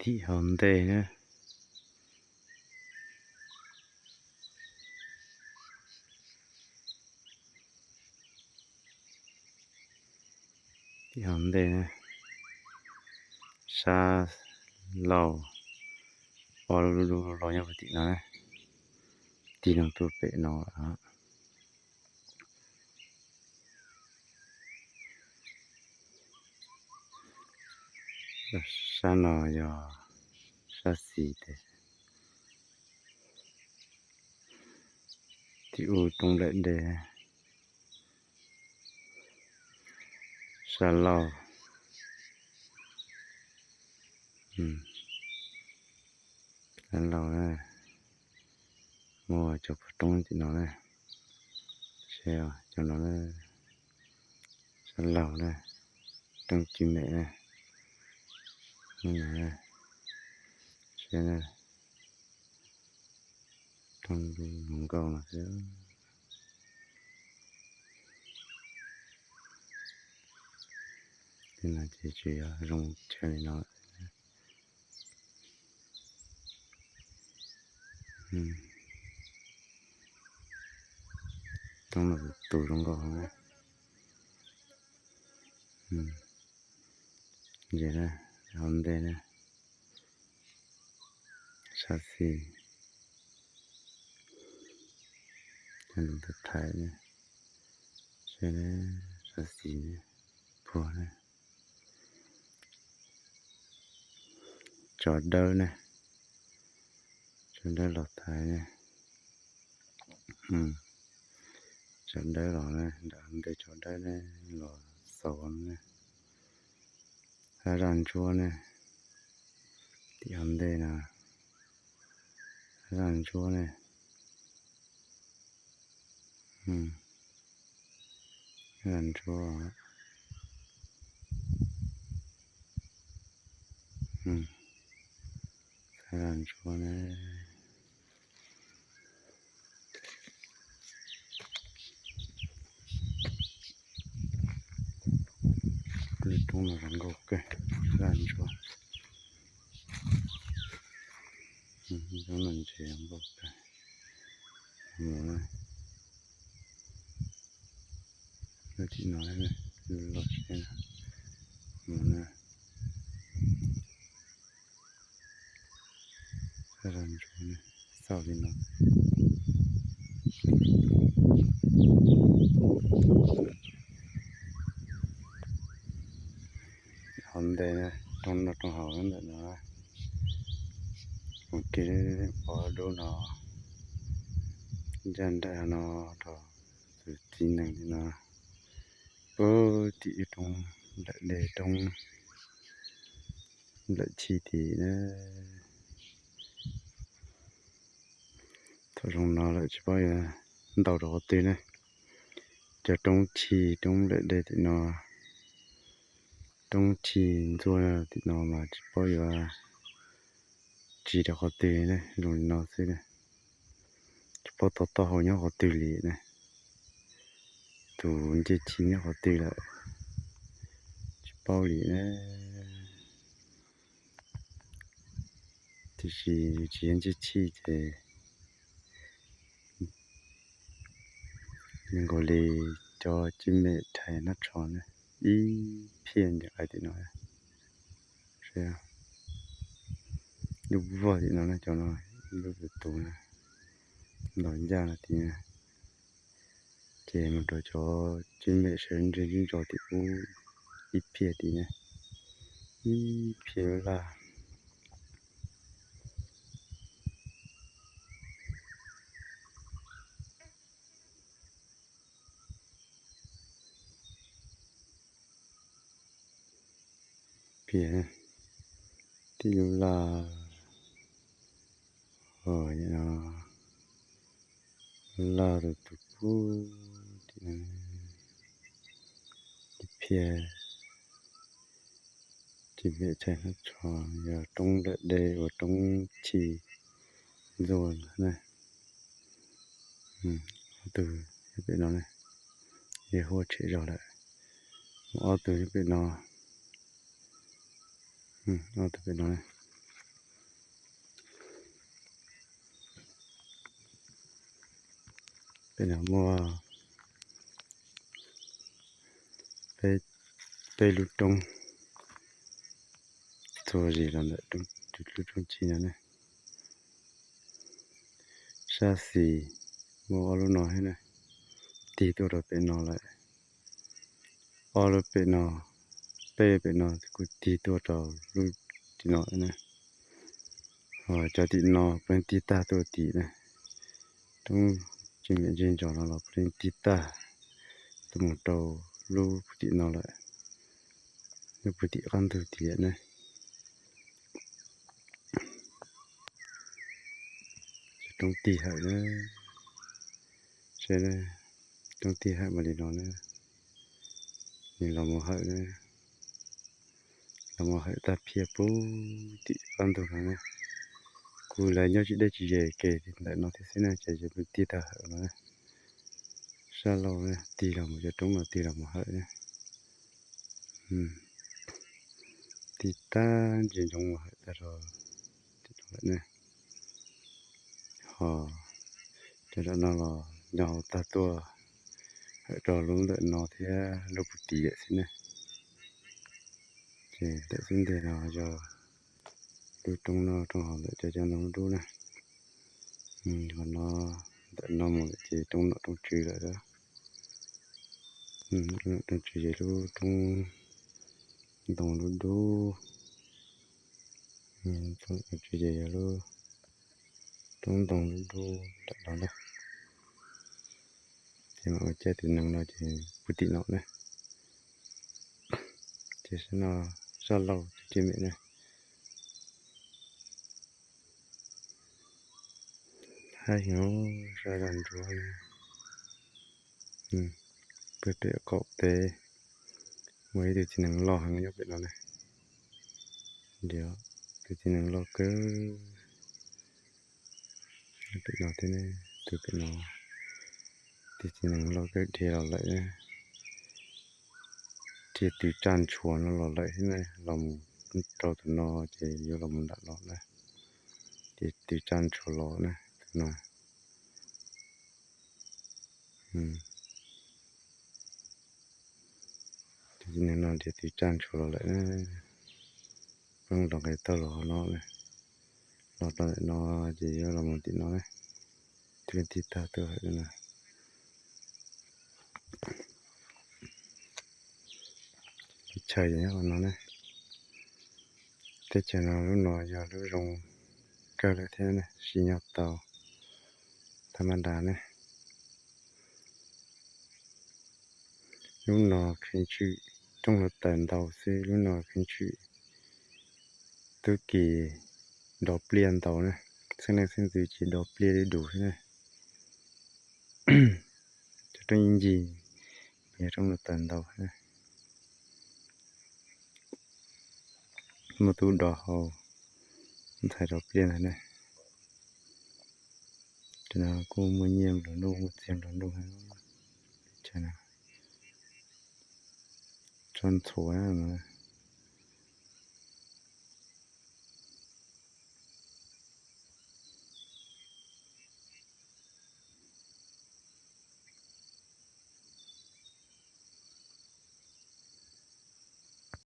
Tim hauv ntej na. Tim hauv ntej na. Sab laug, ob lub los nyob puag tim no na. Tig no tuaj pem no lawm. Sab no yog sab xis tes. Tim ub roob nplawm dej. Sab laug. Sab laug na. Muaj cov puag roob tim no na. Sab, cov no na. Sab laug na. Roob Tsib Mem na. Sab na. Roob zoo nkauj no xwb. Tej no ces tsis yog zoo chaw li no. Roob no tus zoo nkauj heev. Ces na, hauv ntej na, sab xis, cov no tus thaiv na, sab xis na, puag na. Tsov dawb ne, tsov dawb los thaiv ne. Tsov dawb los ne, nram ntej tsov dawb ne, los xaus ne. Hab zaj ntsuab ne, tim hauv ntej no, hab zaj ntsuab ne. Hab zaj ntsuab, hab zaj ntsuab ne. Lub roob no zoo nkauj kawg, zaj ntsuab. Roob no ntses nkauj kawg. Mus na, lub tim no, los tsev, mus na. Hab zaj ntsuab, xauj li no. Hauv ntej na, roob noj roob haus ntawm no. Mus kiag pov dub no, ncaj nraim no rau tus txiv nees li no. Puag tim roob nplawm dej, roob nplawm chim tim na. Thaum zoo no lawm tsis paub yuav ntaus rau qhov twg ne. Cov roob chim roob nplawm dej tim no, roob chim ntxuag tim no mas tsis paub yuav tsim rau qhov twg ne, zoo li no xwb ne. Tsis paub tau taub hau nyob qhov twg li ne. Tus ncej chim nyob qhov twg lawm tsis paub li ne. Tiam sis tsis yog ncej chim ces nkaus li cov Tsib Mem Rhais Hnab Tsho ne, ib phiaj nce qais tim no. Lub vog tim no na, cov no lub tus tus na, ntaus ncaj no tim na. Ces mus rau cov Tsib Mem sawv ntsug ntso tim ub ib phiaj tim na, ib phiaj lub laj. Phiaj tim lub laj, laj tus tus pub tim no, ib phiaj. Tsib Mem Rhais Hnab Tsho yog roob nplawm dej uas roob chim ntxuag na. Ob tug nyob pem no ne, yog huaj tshem zog lawm. Ob tug nyob pem no, ob tug pem no ne. Peb no muaj peb, peb lub roob txuas zis los ntawm lub roob ci no ne. Sab xis muaj ob lub no thiab na, tig tuaj rau pem no lawm. Ob lub pem no, peb pem no kuj tig tuaj rau lub tim no na. Ho cov tim no puav leej tig tag tuaj tim na. Roob ci me ntsis ntsos no los puav leej tig tag tuaj mus rau lub puag tim no lawm, lub puag tim qab ntug tim liam na. Roob tig hawm na, seb, roob tig hawm mas li no na, nws los mus hawm na, los mus hawm tag phiab puag tim qab ntug no na. Kuv lawv nyob tsis deb tsis ze ke ntawm no thiab xwb na, ces tig tag hawm no na. Sab laug tig los mus cov roob no tig los mus hawm na. Tig tag ntsis ntsoov mus hawm tag rau tim no lawm ne. Ho cov no los nyob hauv tag tuaj hawm rau lub ntawm no thiab lub puag tim lawm xwb ne. Ces ntawm xub ntiag no yog lub roob no roob hauv ntawm cov cov ntoo dub dub na. Qhov no, ntawm no mus lawm ces roob nom roob tswv lawm. Roob nom roob tswv ces lub roob ntoo dub dub, roob nom roob tswv ces yog lub roob ntoo dub dub ntawm no na. Ces mam ua caij tus nees no ces puag tim no na. Ces sab no, sab laug cov ci me na. Hab heev, sab zog ntsuav na. Pem pem qaum teb muaj ib tug txiv nees loj heev nyob pem no na. Tus txiv nees loj kawg, pem no thiab, tus pem no, tus txiv nees loj kawg dhia los lawm. Ces tus tsa ntshuav no los lawm thiab na, los mus rau tus no ces yuav los mus nram no na. Ces tus tsa ntshuav los na, tus no. Tus txiv nees no ces tus tsa ntshuav los lawm na. Peb los nqes tau los no na, los rau ntawm no ces yuav los mus tim no na. Tus tig tag tuaj hawm no. Teb chaws nyob no ne. Teb chaws no lub no yog lub zoo kawg lawm thiab ne, sib nyob tau tha ma da ne. Lub no kheev tshwm rooj hluav taws ntau xwb, lub no kheev tshwm tub ki dov pliaj ntau na, xeeb leej xeeb ntxwv ces dov pliaj li dub xwb na. Cov rooj ib ncig yog rooj hluav taws ntau na. Muaj tub dov hau ntxhais dov pliaj ntag ne. Ces no kuj muaj nyiaj nplua nuj, muaj txiag nplua nuj. Ces no tsob ntxhuav no,